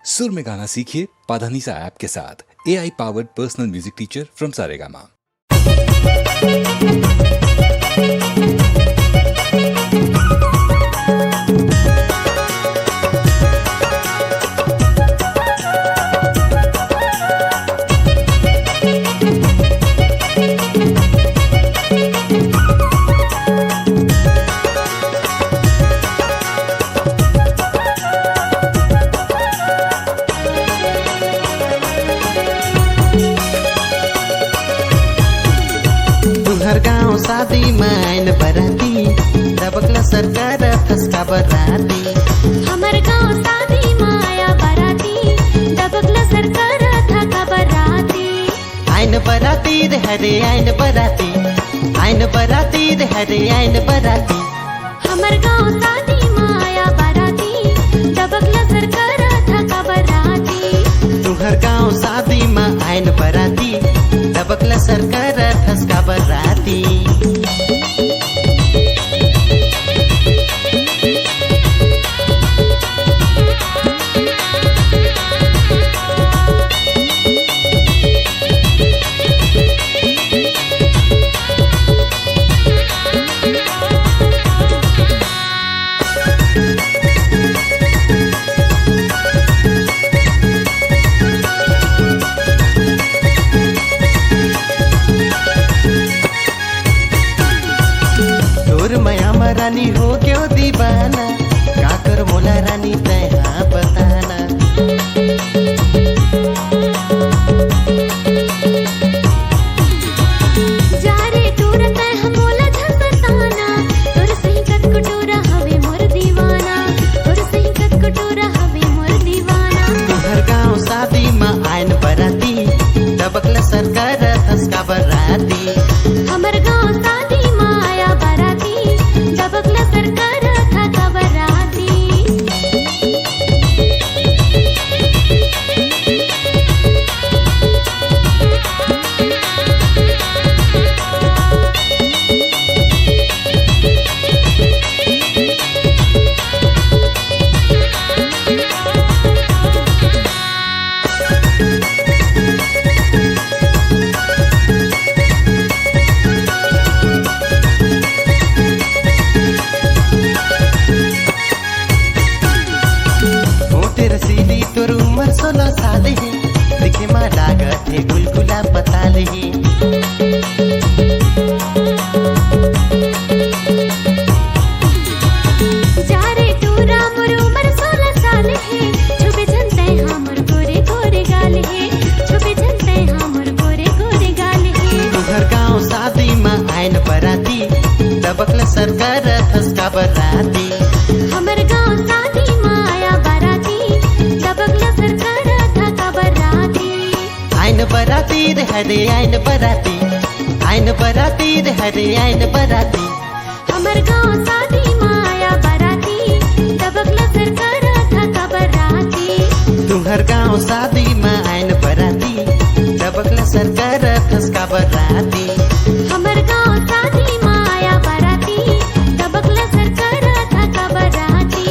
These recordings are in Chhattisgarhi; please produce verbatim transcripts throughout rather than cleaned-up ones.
सुर में गाना सीखिए पाधानीसा ऐप के साथ। A I powered personal music teacher from Saregama. तुहर गांव शादी म आइन बराती, दबकला सरकार थसका बराती। हमर गांव शादी म आया बराती, दबकला सरकार थका बराती। आइन बराती रे हरे आइन बराती, आइन बराती रे हरे आइन बराती। हमर गांव शादी म आया बराती, दबकला सरकार थका बराती। तुहर गांव शादी म आइन बराती, दबकला सरकार थसका बराती। तोर मया म रानी हो गयो दीवाना, का कर मोला रानी तैं हा बताना। जा रे टूरा तैं हा मोला झन सताना, तोर सही कतको टूरा हवे मोर दीवाना, तोर सही कतको टूरा हवे मोर दीवाना। तुहर गांव शादी म आयन बराती, दबकला सरकार थसका बराती। हमर गांव शादी म आया बराती, दबकला सरकार थका बराती। होठ रसीली तोर उमर सोलह साल हे, देखे मा लागत हे गुलगुला पताल हे। जा रे टूरा मोर उमर सोलह साल हे, छुबे झन तैं हा मोर गोरे गोरे गाल हे, छुबे झन तैं हा मोर गोरे गोरे गाल हे। तुहर गांव शादी म आयन बराती, दबकला सरकार थसका बराती। हमर गांव शादी म आया बराती, दबकला सरकार थका बराती। आयन बराती रे हरे आयन बराती, आयन बराती रे हरे आयन बराती। हमर गांव शादी म आया बराती, दबकला सरकार थका बराती। तुहर गांव शादी म आयन बराती, दबकला सरकार थसका बराती। हमर गांव शादी म आया बराती, दबकला सरकार थका बराती।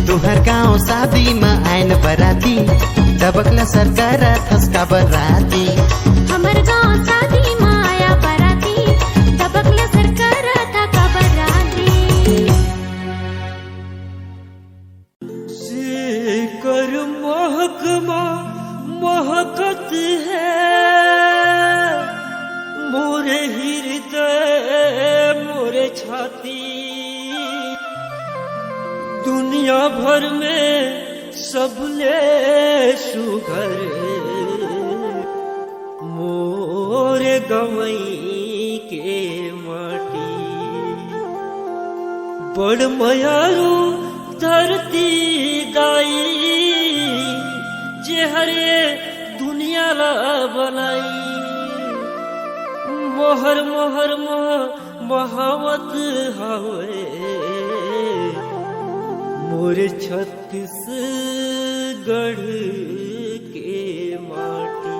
तुहर गांव शादी म आयन बराती, दबकला सरकार थसका बराती। हमर गांव शादी म आया बराती, दबकला सरकार थका बराती। जेकर महकमा महकत हे मोरे हृदय, मोरे छाती। दुनिया भर में सबले सुघर मोर गंवई के माटी। बड़ मयारू धरती दाई, जे हर ये दुनिया ला बनाई। मोहर मोहर मोह महावत हवे मोर छत्तीसगढ़ के माटी।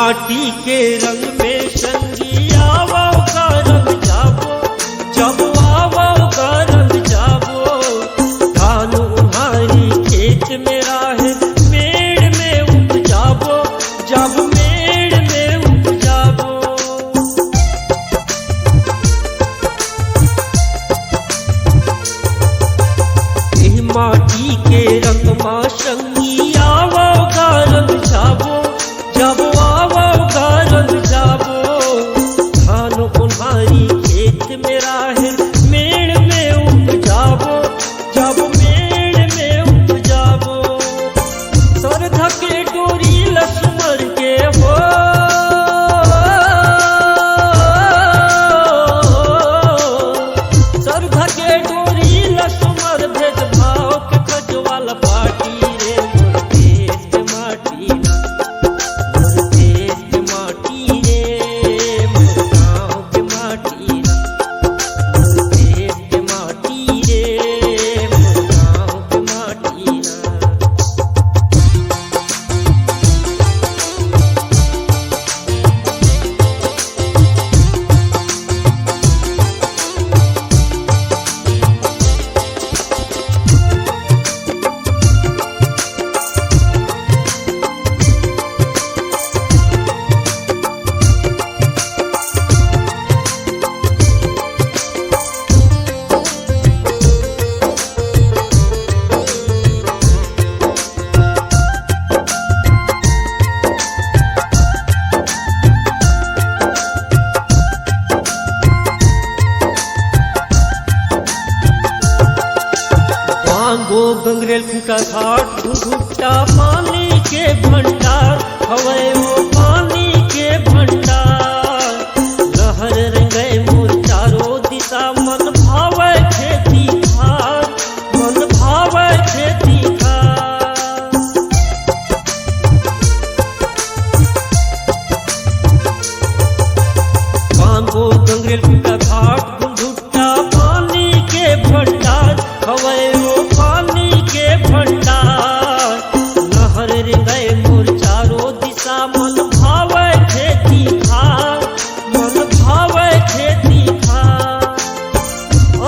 माटी के रंग में संगी आवव गा रंग जाबो, जब आवव गा रंग जाबो। धान उन्हारी खेत में राहे, मेड़ में उपजाबो, जब मेड़ में उपजाबो। एह माटी के रंग मा संगी आवव गा रंग जाबो, जब आवव गा रंग जाबो। धान ओन्हारी खेत में राहे, मेड़ में उपजाबो, जब मेड़ में उपजाबो। सरधा के डोरी ल सुमर के हो, सरधा के डोरी ल सुमर, भेदभाव के कजवा ल पाटी रे, मोर देश के माटी ना, मोर देश के माटी रे, मोर गाँव के माटी ना, मोर देश के माटी रे, मोर गाँव के माटी ना। पांगो गंगरेल खूंटा घाट, घुघुट्टा पानी के भंडार हवय, वो पानी के भंडार। लहर रेंगय मोर चारों दिशा, मन भावय खेती खार, मन भावय खेती खार। पांगो गंगरेल खूंटा घाट, घुघुट्टा पानी के भंडार हवय, वो पानी के भंडार। लहर रेंगय मोर चारों दिशा, मन भावय खेती खार, मन भावय खेती खार।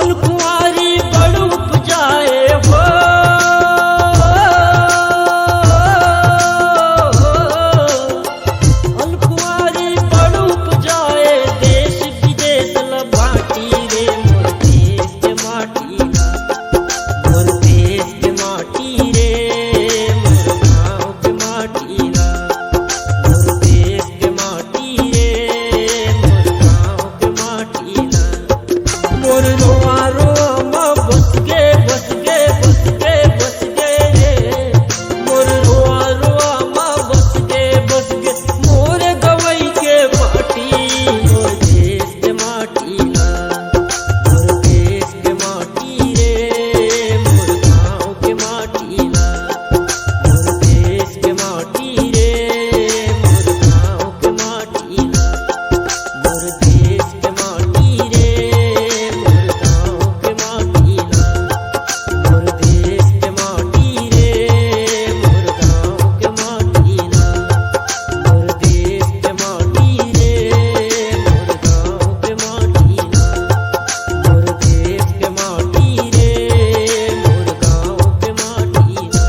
अनकुंवारी बड़ उपजाए हो, अनकुंवारी बड़ उपजाए, देश विदेश ल बांटी रे, मोर देश के माटी ना, मोर देश के माटी रे, मोर गाँव के माटी ना, मोर देश के माटी रे, मोर गाँव के माटी ना। मोर रोआ रोआ मा बस गे, बस गे, बस गे, बस गे रे। मोर रोआ रोआ मा बस गे, बस गे, मोर गवई के माटी, मोर देश के माटी ना, मोर देश के माटी रे, मोर गाँव के माटी ना, मोर देश के माटी रे, मोर गाँव के माटी ना, मोर देश के माटी रे, मोर गाँव के माटी ना, मोर देश के माटी रे, मोर गाँव के माटी ना, मोर देश के माटी रे, मोर गाँव के माटी ना, मोर देश के माटी रे, मोर गाँव के माटी ना।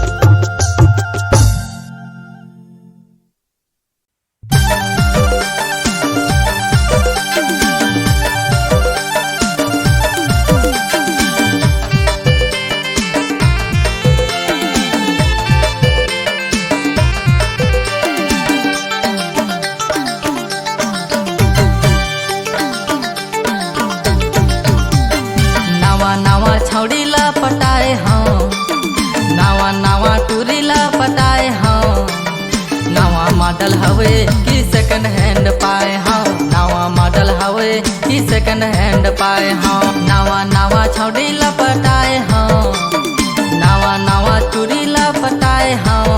नवा नवा छौड़ी ला पटाए हंव, नवा नवा टूरी ला पटाए हंव। नवा मॉडल हवे कि सेकंड हैंड पाए हंव, नवा मॉडल हवे कि सेकंड हैंड पाए हंव। नवा नवा छौड़ी ला पटाए हंव, नवा नवा टूरी ला पटाए हंव।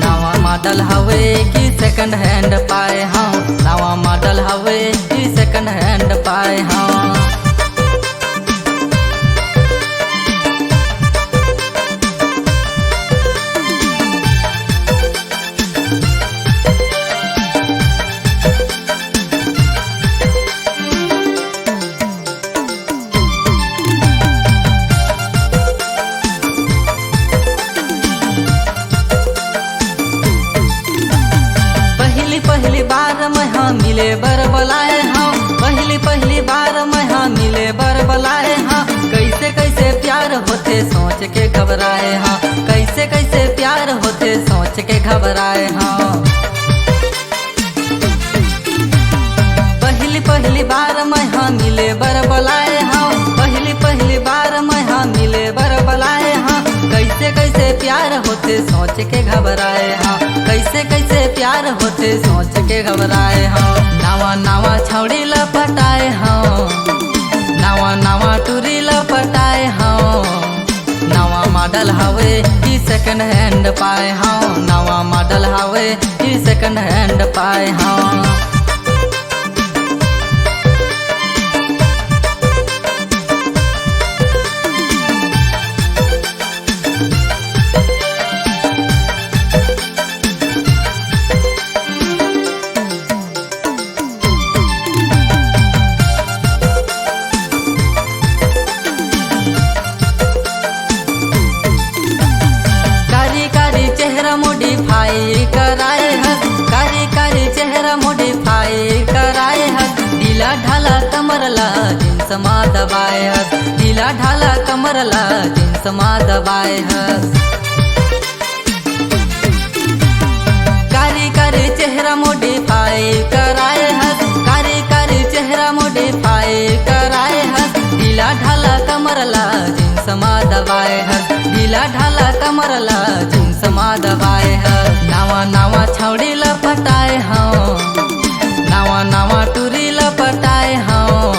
नवा मॉडल हवे कि सेकंड हैंड पाए हंव, नवा मॉडल हवे कि सेकंड हैंड पाए हंव। मिले बर बलाए हँव, पहली पहली बार मैं हा मिले बर बलाए हँव। कैसे कैसे प्यार होथे सोच के घबराए हँव, कैसे कैसे प्यार होथे सोच के घबराए हँव। पहली पहली बार मैं हा मिले बर बलाए हँव, पहली पहली बार मैं हा मिले बर बलाए हँव। कैसे कैसे प्यार होथे सोच के घबराए हँव, कैसे कैसे प्यार होथे सोच के घबराए हँव। नवा नवा छौड़ी ला पटाए हँव, नवा नवा टूरी ला पटाए हँव। नवा मॉडल हवे कि सेकंड हैंड पाए हँव, नवा मॉडल हवे कि सेकंड हैंड पाए हँव। कारी कारी चेहरा modify कराए हस, कारी कारी चेहरा modify कराए हस। ढीला ढाला कमर ला जींस मा दबाए हस, ढीला ढाला कमर ला जींस मा दबाए हस। कारी कारी चेहरा modify कराए हस, कारी कारी चेहरा modify कराए हस। ढीला ढाला कमर ला जींस मा दबाए हस, ढीला ढाला कमर ला जींस मा दबाए हस। नवा नवा छौड़ी ला पटाए हँव, नवा नवा टूरी ला पटाए हँव।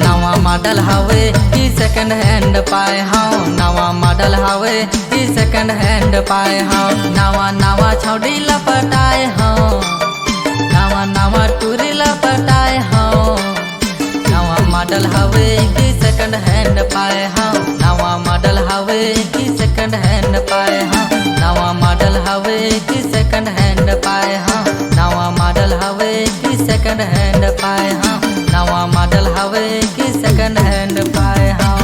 नवा मॉडल हवे कि सेकंड हैंड पाए हँव, नवा मॉडल हवे कि सेकंड हैंड पाए हँव। नवा नवा छौड़ी ला पटाए हँव, नवा नवा टूरी ला पटाए हँव। नवा मॉडल हवे कि सेकंड हैंड पाए हँव, नवा मॉडल हवे कि सेकंड हैंड पाए हँव, नवा मॉडल हवे कि सेकंड हैंड पाए हँव, नवा मॉडल हवे कि सेकंड हैंड पाए हँव, नवा मॉडल हवे कि सेकंड हैंड पाए हँव।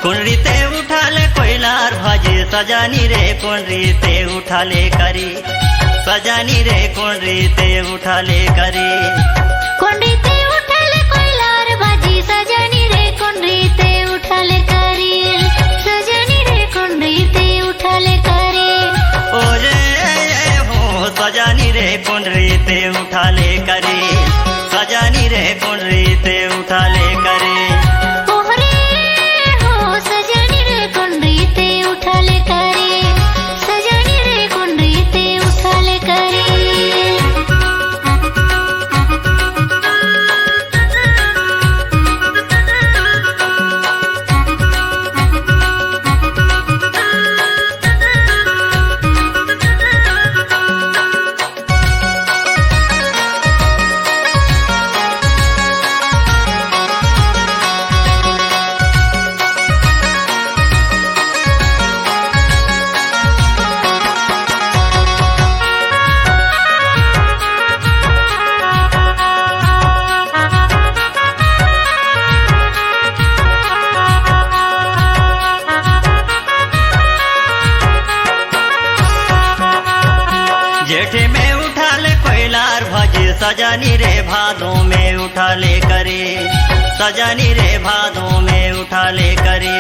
कोंडरी ते उठा ले कोइलार भाजी सजानी रे, कोंडरी ते उठा ले करी सजानी रे, कोंडरी ते उठा ले करी। कोंडरी ते उठा ले कोइलार भाजी सजानी रे, कोंडरी ते उठा ले करी सजानी रे, कोंडरी ते उठा ले करी। ओ रे हो सजानी रे, कोंडरी ते उठा ले करी सजानी रे, कोंडरी ते उठा ले करी। ओहरे हो सजानी रे, कोंडरी ते उठा ले करी सजानी रे, कोंडरी ते उठा ले करी। जेठे में उठा ले कोइलार भाजी सजानी रे, भादों में उठा ले करी सजानी रे, भादों में उठा ले करी।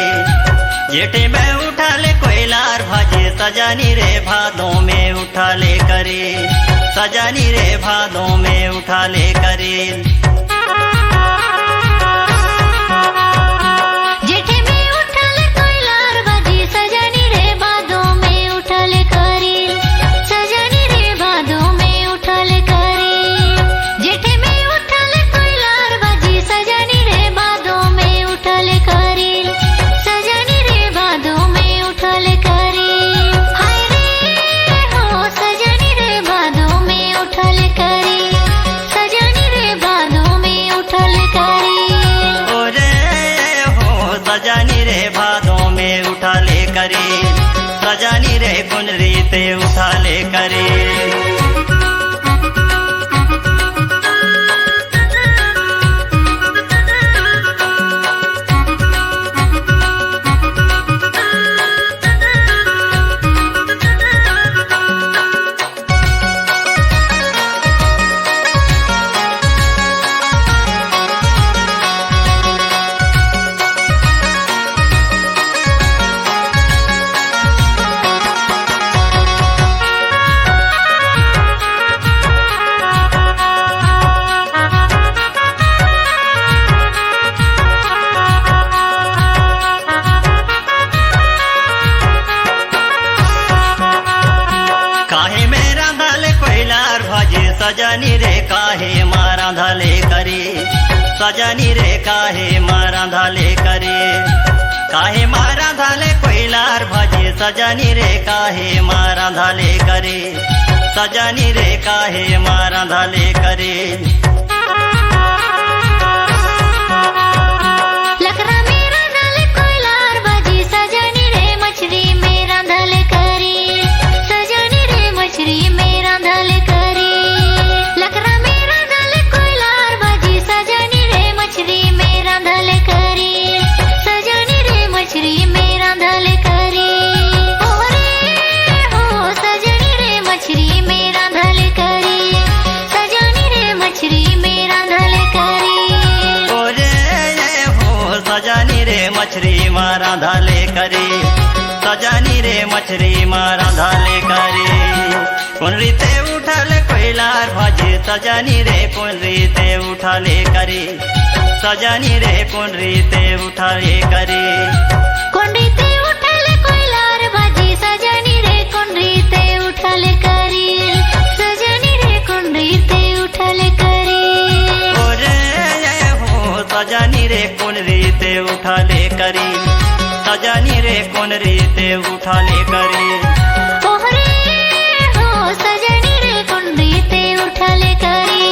जेठे में उठा ले कोइलार भाजी सजानी रे, भादों में उठा ले करी सजानी रे, भादों में उठा ले करी। जेठे में उठा ले कोइलार भाजी सजानी रे, भादों में उठा ले करी सजानी रे, भादों में उठा ले करी। जेठे में उठा ले कोइलार भाजी सजानी रे, भादों में उठा ले करी सजानी रे, भादों में उठा ले करी। हाय रे हो सजानी रे, भादों में उठा ले करी सजानी रे, भादों सजनी रे कुनरी ते उठा ले करी। काहे में रांधल कोइलार भाजी सजनी रे, काहे मा रांधले करी। सजनी रे काहे मा रांधले करी। काहे मा रांधले कोइलार भाजी सजनी रे, काहे मा रांधले करी। सजनी रे काहे मा रांधले करी। लकड़ा में रांधल कोइलार भाजी सजनी रे, मछरी में रांधल करी। सजनी रे मछरी में रांधल करी। लकड़ा में रांधल कोइलार भाजी सजनी रे, मछरी में रांधल करी। सजनी रे मछरी में रांधल करी। ओ रे हो सजनी रे मछरी में रांधल करी। सजनी रे मछरी में रांधल करी। ओ रे हो सजनी रे मछरी मा रांधले करी। सजनी रे मछरी मा रांधले करी। कुनरी ते उठल कोइलार भाजी सजनी रे, कुनरी ते उठले करी। सजनी रे कुनरी ते उठले करी। कुनरी ते उठल कोइलार भाजी सजनी रे, कुनरी ते उठल करी। सजनी रे कुनरी ते उठल करी। ओ रे हो सजनी रे कुनरी ते उठले करी। सजनी रे कुनरी ते उठले करी। ओ रे हो सजनी रे कुनरी ते उठले करी।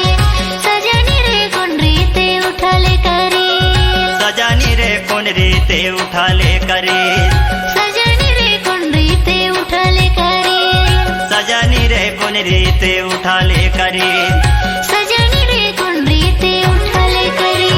सजनी रे कुनरी ते उठले करी। सजनी रे कुनरी ते उठले करी। सजनी रे कुनरी ते उठले करी। सजनी रे कुनरी ते उठले करी। सजनी रे कुनरी ते उठले करी।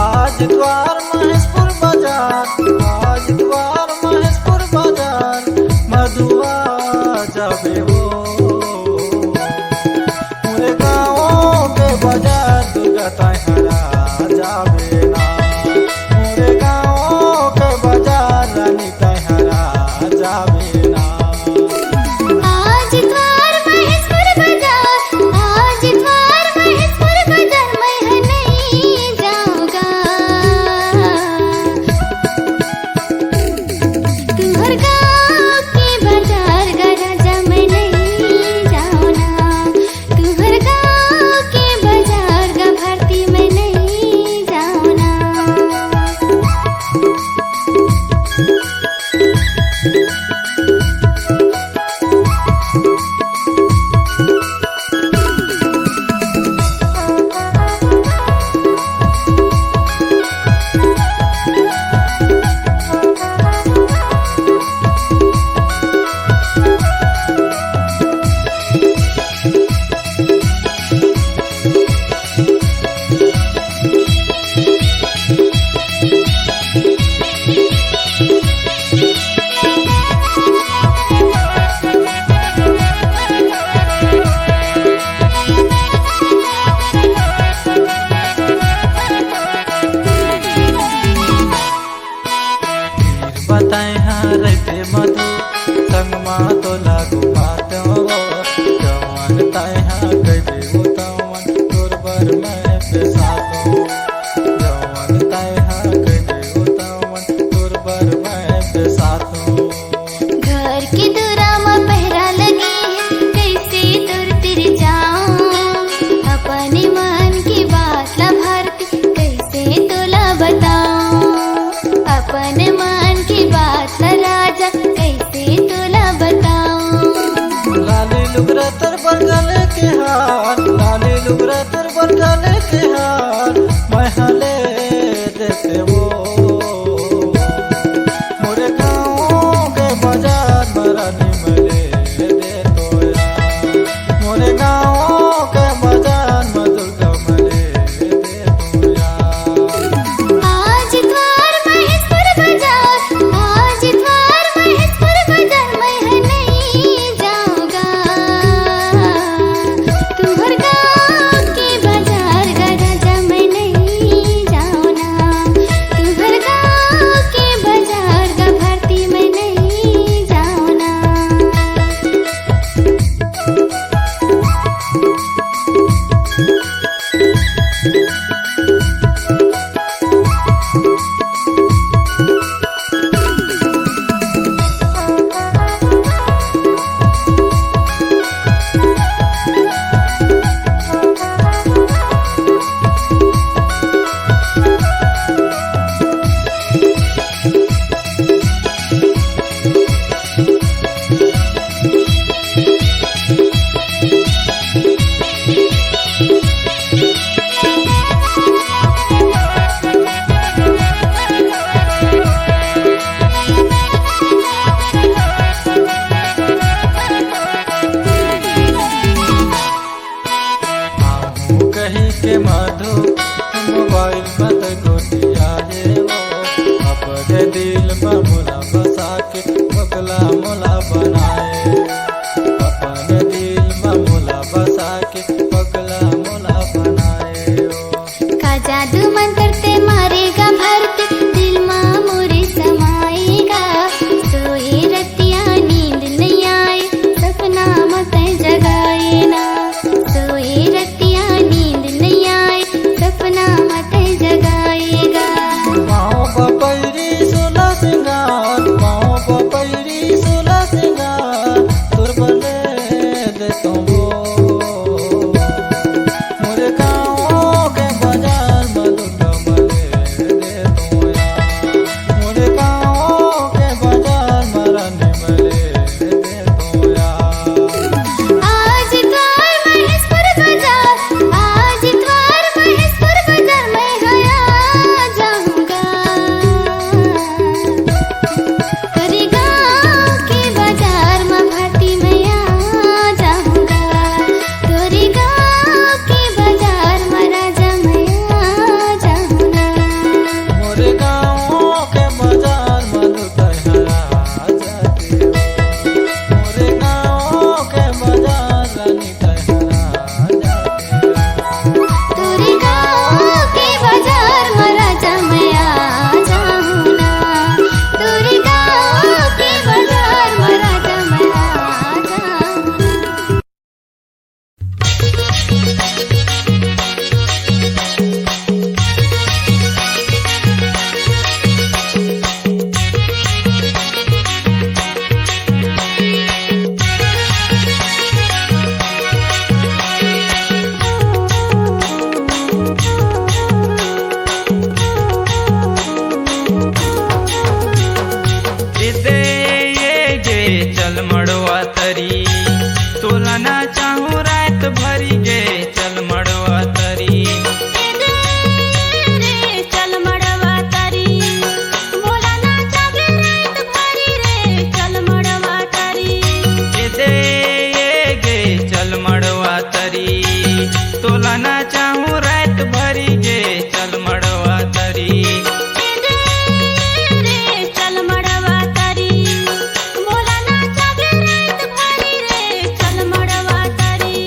आज द्वार महेशपुर बाजार, आज द्वार महेशपुर बाजार, मधुआ जाबे हो। मोरे गाँव के बाजार दुर्गा तैहरा जाबे ना। मोरे गाँव के बाजार रानी तैहरा जाबे ना। आज द्वार महेशपुर बाजार, आज द्वार महेशपुर बाजार, मैं ह नहीं जाऊंगा। तुहर गाँव के बाजार गा राजा, मैं नहीं जाऊँ ना। तुहर गाँव के बाजार गा भारती, मैं नहीं जाऊँ ना। बताए हाँ रहिते मधु, संग मा तोला घुमाते हो। जवन तय हाँ कहिबे ओ तवन, तोर बर मैं बेसातो। जवन तय हाँ कहिबे ओ तवन, तोर बर मैं बेसातो। घर के दुरा म पहरा लगे, कैसे तोर तिर जाऊं? अपने मन की बात ला भारती, कैसे तोला बताऊं? अपन मन की बात ला राजा, कैसे तोला बताऊं? लाली लुगरा तोर बर गले के हार, लाली लुगरा तोर बर गले के हार, मैं हले देते हो। मोरे गाँव के बाजार म रानी मले दे तोया। मोरे गाँव के बाजार म दुर्गा मले दे तोया। आज द्वार महेशपुर बाजार, आज द्वार महेशपुर बाजार, मैं ह नहीं जाऊंगा। तुहर गाँव के बाजार दिल म मोला बसा के पगला मोला बनाए, अपन दिल म मोला बसा के पगला मोला बनाए ओ। का जादू मंतर ते मारेगा भरती, दिल मा मोरे समाएगा। सोए रतिया नींद नइ आए, सपना म तैं जगाए ना। सोए रतिया नींद नइ आए, सपना म तैं जगाएगा। पाँव बपैरी सोला सिंगार, पाँव बपैरी सोला सिंगार, तोर बले दे तो मोर गाँव के बाजार म दुर्गा मले दे तो यार, मोर गाँव के बाजार म रानी मले दे तो यार। आज इतवार महेशपुर बाजार, आज इतवार महेशपुर बाजार, मैं हया जाऊंगा। तोरे गाँव के बाजार म भाटी मैं आ जाऊंगा। तोरे गाँव के बाजार म राजा मैं आ जाऊंगा। मोरे गाँव के बाजार म लुटैया आ जाते। मोरे गाँव के बाजार रानी तैं हरा जाते। तोरे गाँव के बाजार म राजा मैं आ जाहूँ ना। तोरे गाँव के बाजार म राजा मैं आ जाहूँ ना। ए दे, ए गे, चल मड़वा तरी, तोला नाचाहूँ रात भरी गे, चल मड़वा तरी। ए दे रे, चल मड़वा तरी, मोला नाचाबे रात भरी रे, चल मड़वा तरी। ए दे, ए गे, चल मड़वा तरी, तोला नाचाहूँ रात भरी गे, चल मड़वा तरी। ए दे रे, चल मड़वा तरी, मोला नाचाबे रात भरी रे, चल मड़वा तरी।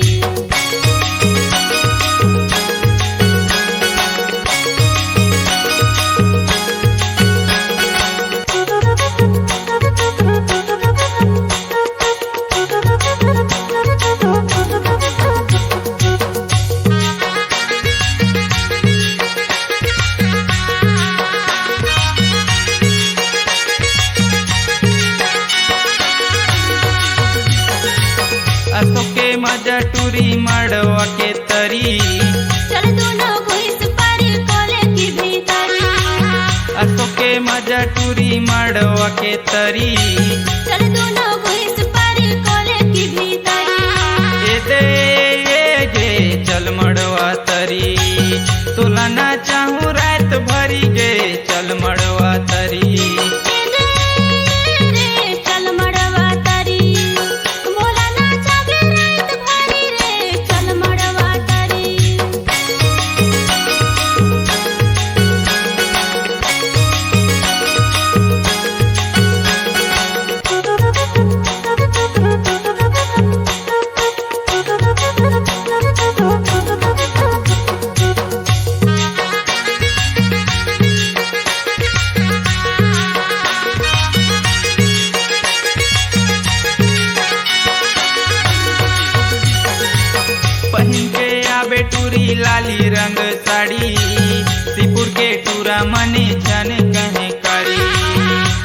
असो के मजा टूरी मड़वा के तरी। चल दोनों घुस पारी कोले की भीतरी। असो के मजा टूरी मड़वा के तरी। चल दोनों घुस पारी कोले की भीतरी। ए दे, ए गे, चल मड़वा तरी, तोला नाचाहूँ रात भरी गे, चल मड़वा तरी। ए दे रे, चल मड़वा तरी, मोला नाचाबे रात भरी रे, चल मड़वा तरी। पहिन के आबे टूरी लाली रंग साड़ी, सिपुर के टूरा मने झन कहे करी।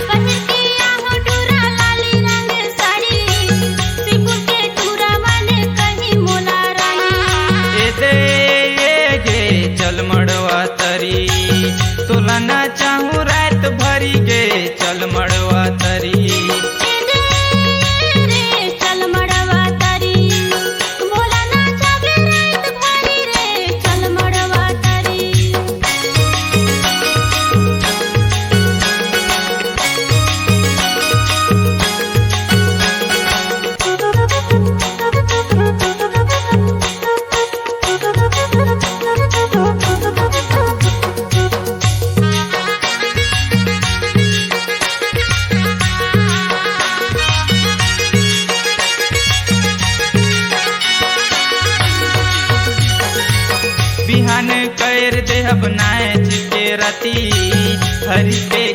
पहिर के आहो टूरा लाली रंग साड़ी, सिपुर के टूरा मने कही मोला रानी। ए दे, ए गे, चल मड़वा तरी, तोला नाचाहूँ रात भरी गे, चल मड़वा तरी। ए दे रे, चल मड़वा तरी, मोला नाचाबे रात भरी रे, चल मड़वा तरी।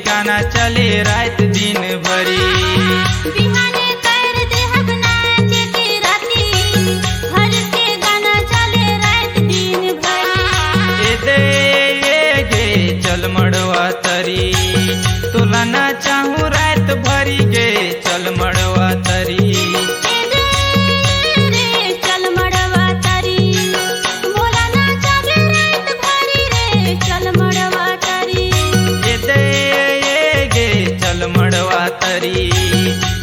गाना चले रात दिन भरी। बिहाने कर देहब नाच के राती, हर के गाना चले रात दिन भरी। ए दे, ए गे, चल मड़वा तरी, तोला नाचाहूँ रात भरी गे, चल मड़वा तरी। ए दे रे, चल मड़वा तरी, मोला नाचाबे रात भरी रे, चल मड़वा तरी। ए दे, ए गे, चल मड़वा तरी,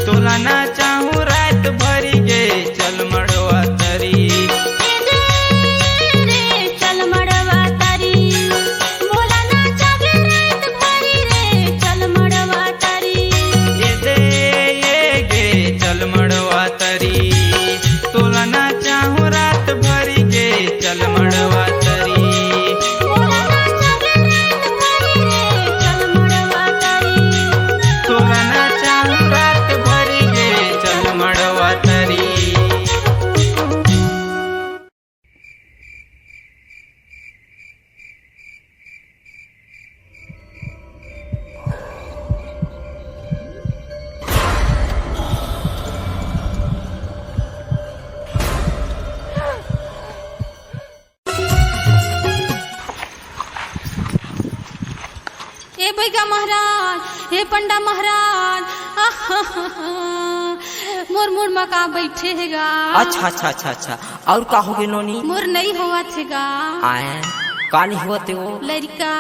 तोला नाचाहूँ रात भरी गे, चल मड़वा तरी। ए दे रे, चल मड़वा तरी, मोला नाचाबे रात भरी रे, चल मड़वा तरी। ए दे, ए गे, चल मड़वा तरी, तोला नाचाहूँ रात भरी गे, चल मड़वा तरी। मोला नाचाबे रात भरी रे, चल मड़वा तरी। तोला नाचाहूँ रात भरी गे, चल मड़वा तरी। ए बइगा महाराज, ए पंडा महाराज, आहाहा, मोर मुड़ म का बइठे हे गा। अच्छा, अच्छा, अच्छा, अच्छा। अउ का होगे नोनी? मोर नइ होवत हे गा। आय, का नइ होवत हे वो? लरिका।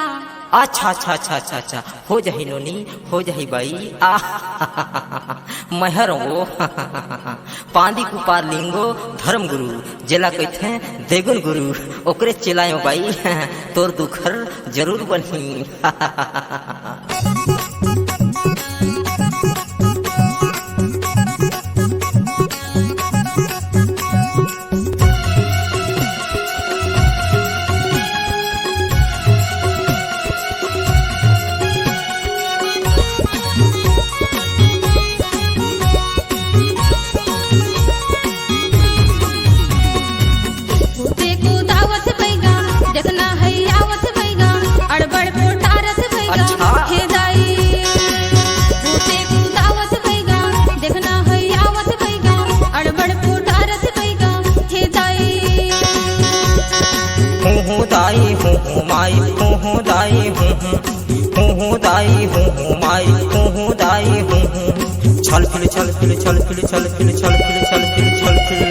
अच्छा, अच्छा, अच्छा, अच्छा, अच्छा। हो जाही नोनी, हो जाही बाई। आह, मैं हरंव वो। पांदी कुपार लिंगो धर्म गुरु, जेला कहिथे देगुन गुरु, ओकरे चेला अंव बाई, तोर दुख हर जरूर बनही। कूदे कुदावत बइगा, देखना है आवत बइगा, अड़बड़ पोटारत बइगा, अच्छा। हे दाई। कूदे कुदावत बइगा, देखना है आवत बइगा, अड़बड़ पोटारत बइगा, हे दाई। हूँ हूँ दाई, हूँ हूँ माई, हूँ हूँ दाई, हूँ हूँ। हूँ हूँ दाई, हूँ हूँ माई, हूँ हूँ दाई, हूँ हूँ। छल फिल, छल फिल, छल फिल, छल फिल, छल फिल, छल फिल, छल फिल।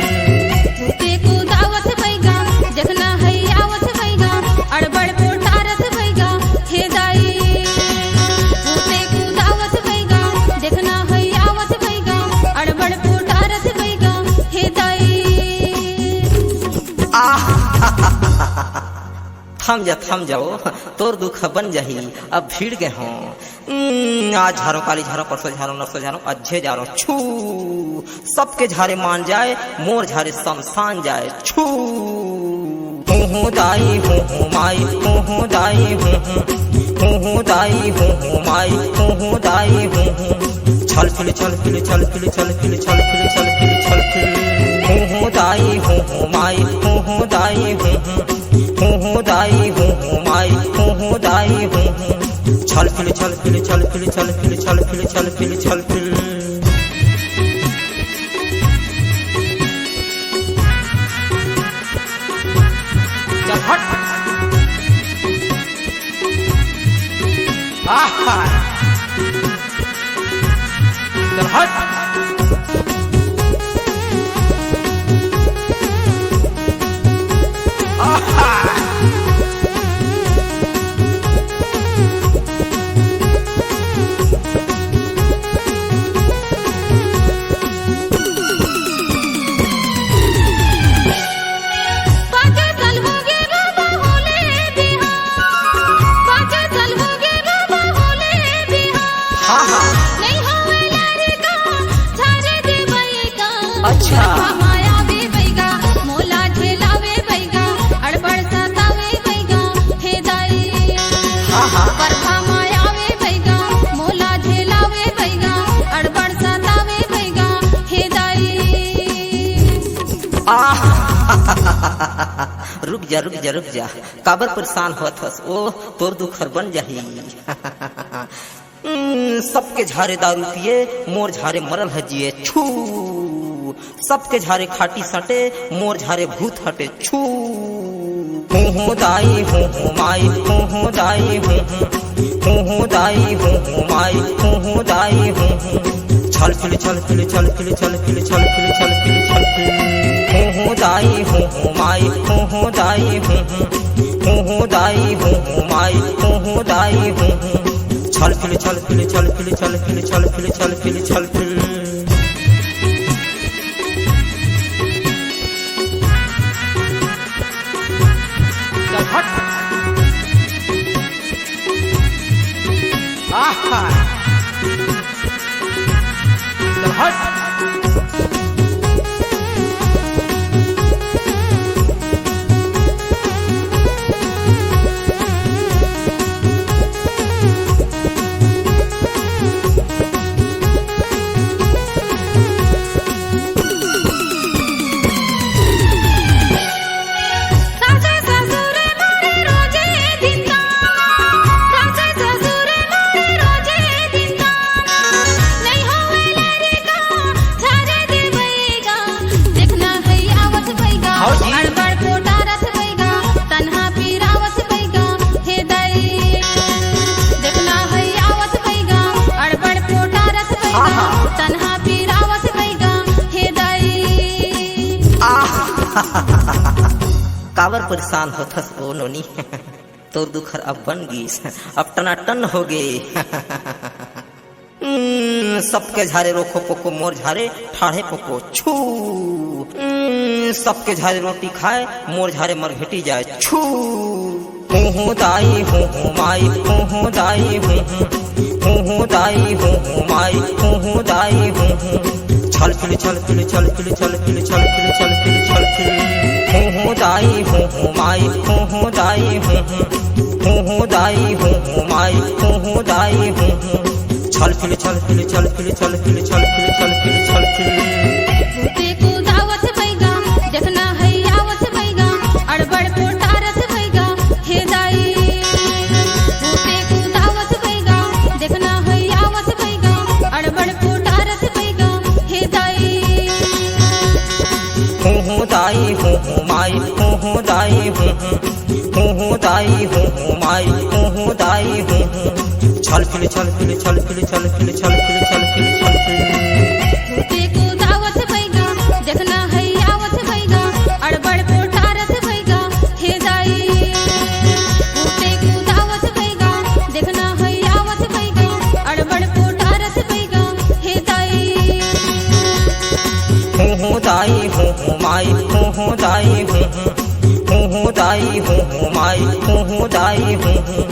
कूदे कुदावत बइगा, देखना है आवत बइगा, अड़बड़ पोटारत बइगा, हे दाई। कूदे कुदावत बइगा, देखना है आवत बइगा, अड़बड़ पोटारत बइगा, हे दाई। आह! थम जा, थम जा वो, तोर दुख बन जाही, अब भीड़ गे हों। उम्म, आज झारो, काली झारो, परसों झारो, नरसों झारो, अज्झे झारो, छू। सबके झारे मान जाए, मोर झारे शमशान जाए, छू। हूँ हूँ दाई, हूँ हूँ माई, हूँ हूँ दाई, हूँ हूँ। हूँ हूँ दाई, हूँ हूँ माई, हूँ हूँ दाई, हूँ हूँ। छल फिल, छल फिल, छल फिल, छल फिल, छल फिल, छल फिल, छल फिल। हूँ हूँ दाई, हूँ हूँ माई, हूँ हूँ दाई, हूँ हूँ। हूँ हूँ दाई, हूँ हूँ माई, हूँ हूँ दाई, हूँ हूँ। छल फिल, छल फिल, छल फिल, छल फिल, छल फिल, छल फिल, छल फिल। चल हट। आहा। चल हट। आहा। पाँच साल होगे बाबा होले बिहान। पाँच साल होगे बाबा होले बिहान। हाँ, हाँ। नइ होवे लरिका, झारे दे बइगा। अच्छा। परभा म आवे बइगा, मोला झेलावे बइगा, अड़बड़ सतावे बइगा, हे दाई। हाँ, हाँ। परभा म आवे बइगा, मोला झेलावे बइगा, अड़बड़ सतावे बइगा, हे दाई। आह! रुक जा, रुक जा, रुक जा। काबर परेशान होत हस? ओ, तोर दुख हर बन जाही। हम्म, सबके झारे दारू पिए, मोर झारे मरल ह जिए। छू। सबके झारे खाटी सटे, मोर झारे भूत हटे। छू। हूँ हूँ दाई, हूँ हूँ माई, हूँ हूँ दाई, हूँ हूँ, हूँ हूँ दाई, हूँ हूँ माई, हूँ हूँ दाई, हूँ हूँ। छल फिल, छल फिल, छल फिल, छल फिल, छल फिल, छल फिल, छल फिल। हूँ हूँ दाई, हूँ हूँ माई, हूँ हूँ दाई, हूँ हूँ, हूँ हूँ दाई, हूँ हूँ माई, हूँ हूँ दाई, हूँ हूँ। छल फिल, छल फिल, छल फिल, छल फिल, छल फिल, छल फिल, छल फिल। चल हट। आहा। चल हट। देखना है आवत बैगा, हौ जी। अड़बड़ पोटारत बैगा, तन्हा पिरावत बैगा, हे दाई। देखना है आवत बैगा, अड़बड़ पोटारत बैगा, आहा। तन्हा पिरावत बैगा, हे दाई। आह। काबर परेशान होथस ओ नोनी? तोर दुख हर अब बन गीस, अब टनाटन हो गे। हम्म, सबके झारे रोखो पोको, मोर झारे ठाढ़े पोको। छू। हम्म, सबके झारे रोटी खाए, मोर झारे मरघटी जाए। छू। हूँ हूँ दाई, हूँ हूँ माई, हूँ हूँ दाई, हूँ हूँ। हूँ हूँ दाई, हूँ हूँ माई, हूँ हूँ दाई, हूँ हूँ। छल फिल, छल फिल, छल फिल, छल फिल, छल फिल, छल फिल, छल फिल। हूँ हूँ दाई, हूँ हूँ माई, हूँ हूँ दाई, हूँ हूँ। हूँ हूँ दाई, हूँ हूँ माई, हूँ हूँ दाई, हूँ हूँ। छल फिल, छल फिल, छल फिल, छल फिल, छल फिल, छल फिल, छल फिल। भूते कुदावत बैगा, देखना है आवत बैगा, अड़बड़ पोटारत बैगा, हे दाई। भूते कुदावत बैगा, देखना है आवत बैगा, अड़बड़ पोटारत बैगा, हे दाई। हूँ हूँ दाई, हूँ हूँ माई, हूँ हूँ दाई, हूँ हूँ। हूँ हूँ दाई, हूँ हूँ माई, हूँ हूँ दाई, हूँ हूँ। छल फिल, छल फिल, छल फिल, छल फिल, छल फिल, छल फिल, छल फिल। भूते कुदावत बैगा, देखना है आवत बैगा, अड़बड़ पोटारत बैगा, हे दाई। भूते कुदावत बैगा, देखना है आवत बैगा, अड़बड़ पोटारत बैगा, हे दाई। हूँ हूँ दाई, हूँ हूँ माई, हूँ हूँ दाई, हूँ हूँ। हूँ हूँ दाई, हूँ हूँ माई, हूँ हूँ दाई, हूँ हूँ।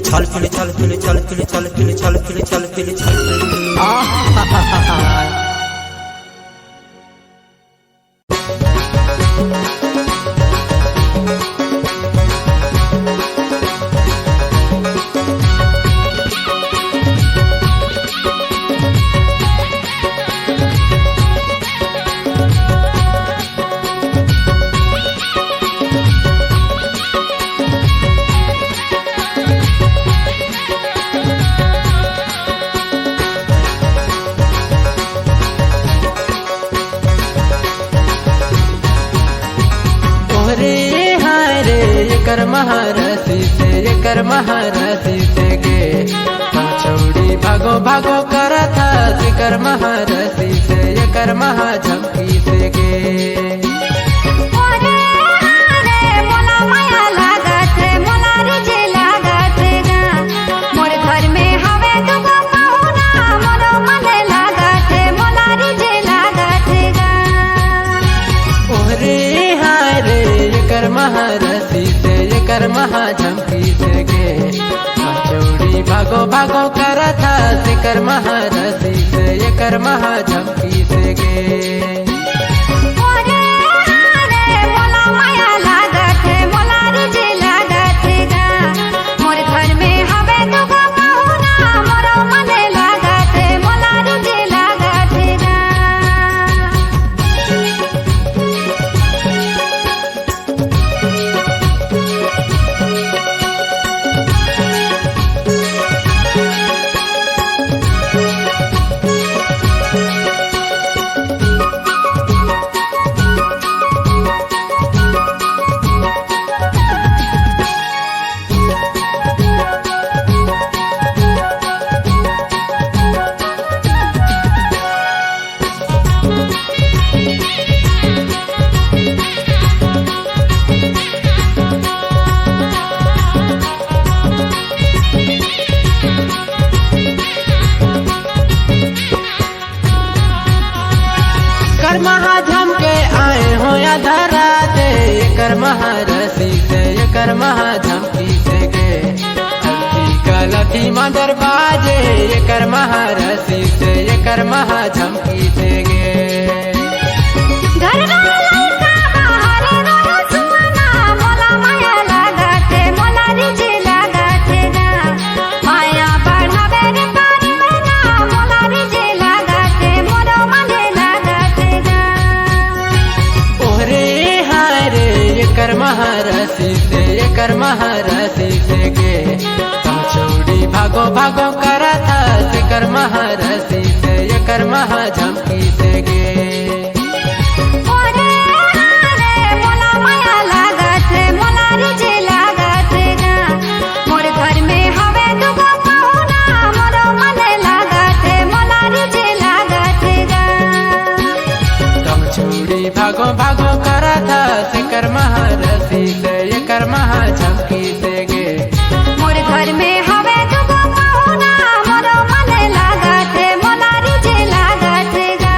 छल फिल, छल फिल, छल फिल, छल फिल, छल फिल, छल फिल, छल फिल। आह। ओहरे हाय रे, एकर महारसी से, एकर महारसी से गे। छौड़ी भागो भागो करत हस, एकर महारसी से, एकर महाझमकी से गे। ओरे हाय रे, मोला माया लागत हे, मोला रिझे लागत हे गा। मोर घर में हवे दुगो पहुना, मोरो मन लागत हे, मोला रिझे लागत हे गा। ओहरे हाय रे, एकर महारसी से, एकर महाझमकी से गे। छौड़ी भागो भागो करत हस, एकर महारसी से, एकर महाझमकी से गे। ओरे हाय रे, मोला माया लागत हे, मोला रिझे लागत हे गा। मोर घर में हवे दुगो पहुना, मोरो मन लागत हे, मोला रिझे लागत हे गा। महा झमकी से गे। अंधी कलथी मांजर बाजे, एकर महारसी से, एकर महा झमकी से गे। घर घर लइका बाहर रहे सुमना, मोला माया लागत हे, मोला रिझे लागत हे गा। माया बढ़ावे रे पानी में ना, मोला रिझे लागत हे, मोरो मने लागत हे गा। ओहरे हाय रे, एकर महारसी से, एकर महारसी से गे। तम छौड़ी भागो भागो करत हस, एकर महारसी से, एकर महा झमकी से गे। ओरे हाय रे, मोला माया लागत हे, मोला रिझे लागत हे गा। मोर घर में हवे दुगो पहुना, मोरो मन लागत हे, मोला रिझे लागत हे गा। तम छौड़ी भागो भागो करत हस, एकर महारसी से, एकर महा झमकी से गे। मोर घर में हवे दुगो पहुना, मोरो मन लागत हे, मोला रिझे लागत हे गा।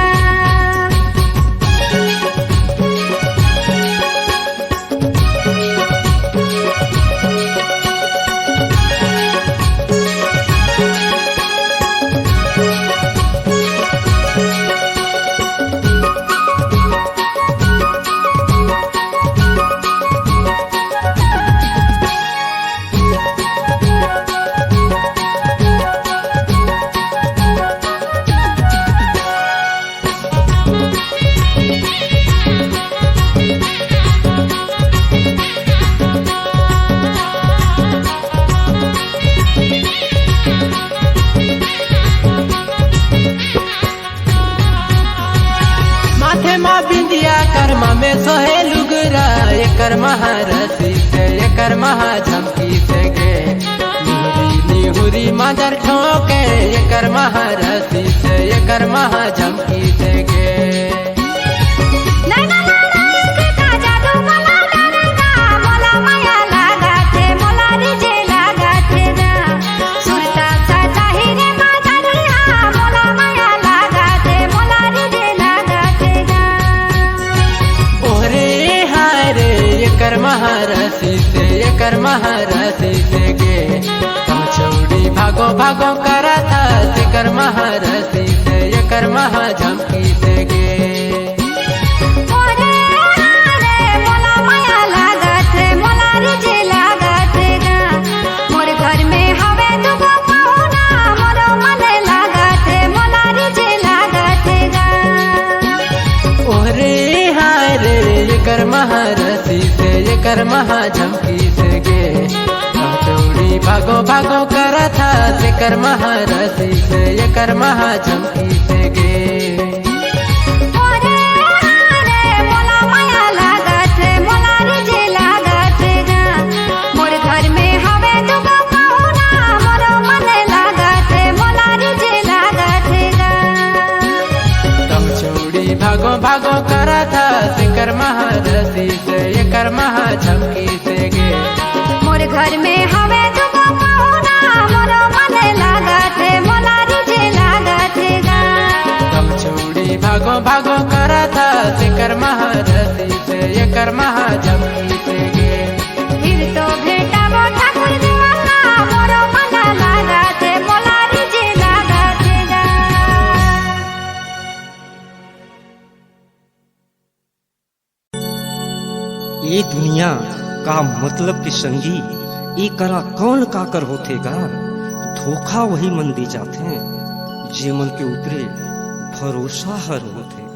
माथे मा बिंदिया, करमा में सोहे लुगरा, एकर महारसी से, एकर महा झमकी से गे। निहुरी निहुरी मांजर ठोके, एकर महारसी से, एकर महा झमकी से गे। नैना लड़ाई के का जादू मला डरता, मोला माया लागत हे, मोला रिझे लागत हे गा। सुरता सा चाही रे मांजरिया, मोला माया लागत हे, मोला रिझे लागत हे गा। ओहरे हाय रे, एकर महारसी से, एकर महारसी से गे। तम छौड़ी भागो भागो करत हस, एकर महारसी से, एकर महा झमकी से गे। ओरे हाय रे, मोला माया लागत हे, मोला रिझे लागत हे गा। मोर घर में हवे दुगो पहुना, मोरो मन लागत हे, मोला रिझे लागत हे गा। ओहरे हाय रे, एकर महारसी से, एकर महा झमकी से गे। चौड़ी भागो भागो करत हस, एकर महारसी से, एकर महा झमकी से गे। ओरे हाय रे, मोला माया लागत हे, मोला रिझे लागत हे गा। मोर घर में हवे दुगो पहुना, मोरो मन लागत हे, मोला रिझे लागत हे गा। तम छौड़ी भागो भागो करत हस, एकर महारसी से, एकर महा झमकी से गे। मोर घर में हवे दुगो पहुना, मोरो मन लागत हे, मोला रिझे लागत हे गा। तम छौड़ी भागो भागो करत हस, एकर महारसी से, एकर महा झमकी से गे। फिर तो भेंटाबो ठाकुर जी वाला, मोरो मन लागत हे, मोला रिझे लागत हे गा। ए दुनिया का मतलब के संगी, ए करा कौन काकर होथे गा? धोखा वही मन दे जाथे, जे मन के ऊपरे भरोसा हर होथे गा।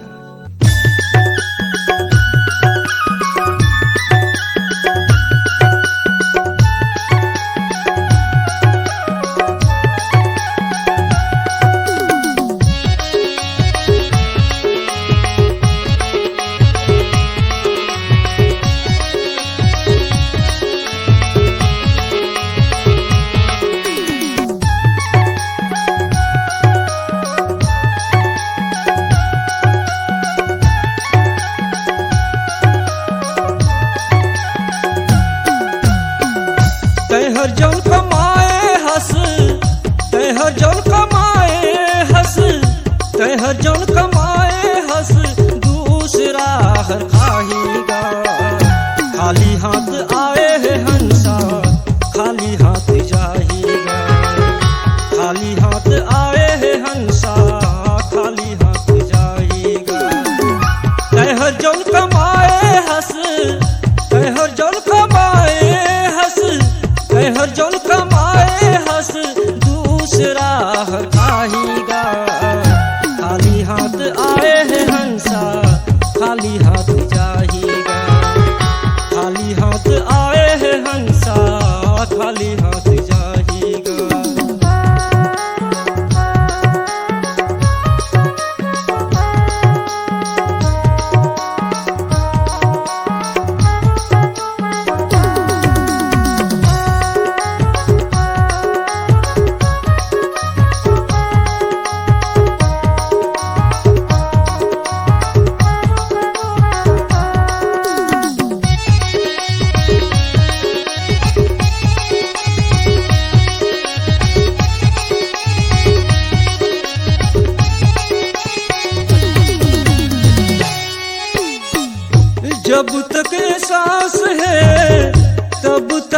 तैं हर जौन कमाए हस, तैं हर जौन कमाए हस, तैं हर जौन कमाए हस, दूसरा हर खाही गा। खाली हाथ आए हे हन,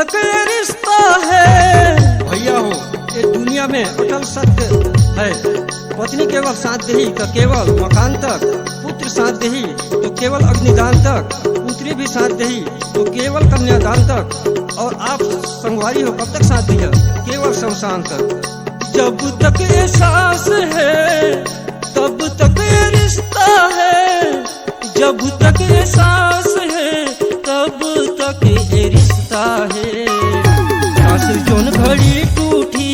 के रिश्ता है। भैया हो, ये दुनिया में अटल सत्य है। पत्नी केवल साथ देही तो केवल मकान तक, पुत्र साथ देही तो केवल अग्निदान तक, पुत्री भी साथ देही तो केवल कन्यादान तक। और आप संगवारी हो, कब तक साथ दिया? केवल शमशान तक। जब तक ये सांस है, तब तक ये रिश्ता है। जब तक ये सांस है, तब तक ये रिश्ता है। सांस जोन घड़ी टूटी,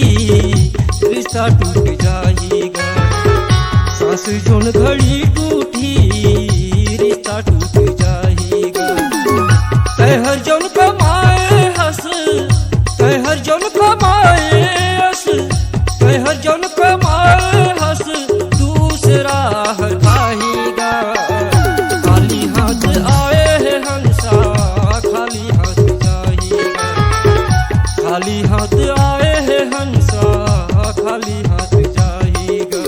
रिश्ता टूट जाएगा। सांस जोन घड़ी टूटी, रिश्ता टूट जाएगा। तै हर जोन कमाए हस, तै हर जोन कमाए हस, तै हर जोन कमाए हस, दूसरा हर खाएगा। खाली हाथ आए है हंसा, खाली हाथ जाएगा। खाली हाथ आए है हंसा, खाली हाथ जाएगा।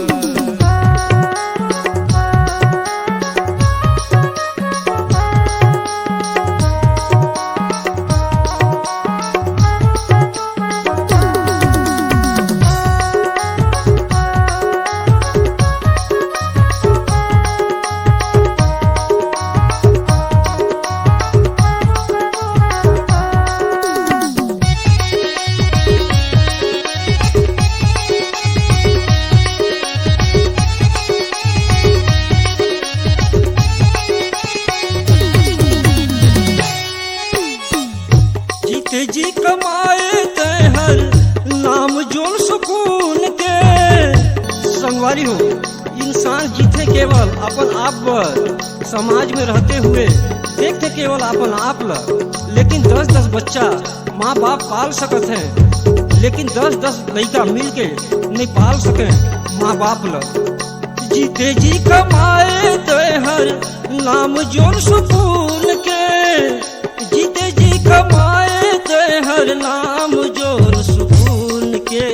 जीते जी कमाए तै हर नाम जोन सुकून के। संगवारी हो, इंसान जीते केवल अपन आप बर, समाज में रहते हुए देखते केवल अपन आप ला, लेकिन दस दस बच्चा माँ बाप पाल सकत हैं, लेकिन दस दस लइका मिल के नहीं पाल सके माँ बाप ला। जीते जी कमाए तै हर नाम जोन सुकून के, जीते जी कमाए तै हर नाम जोन सुकून के।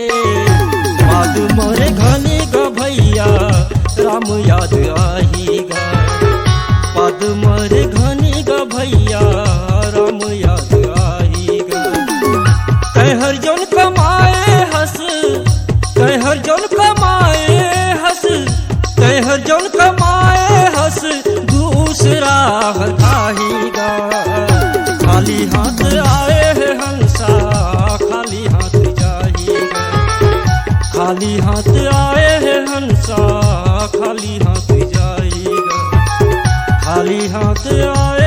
बाद मरे घनी ग भैया, राम याद आही गा। बाद मरे घनी ग भैया, राम याद आही गा। तै हर जोन कमाए हस, तै हर जोन कमाए हस, तै हर जोन कमाए हस, दूसरा हर खाही गा। खाली हाथ आए है हंसा, खाली हाथ जाही गा। खाली हाथ आए है हंसा, खाली हाथ जाही गा। खाली हाथ आए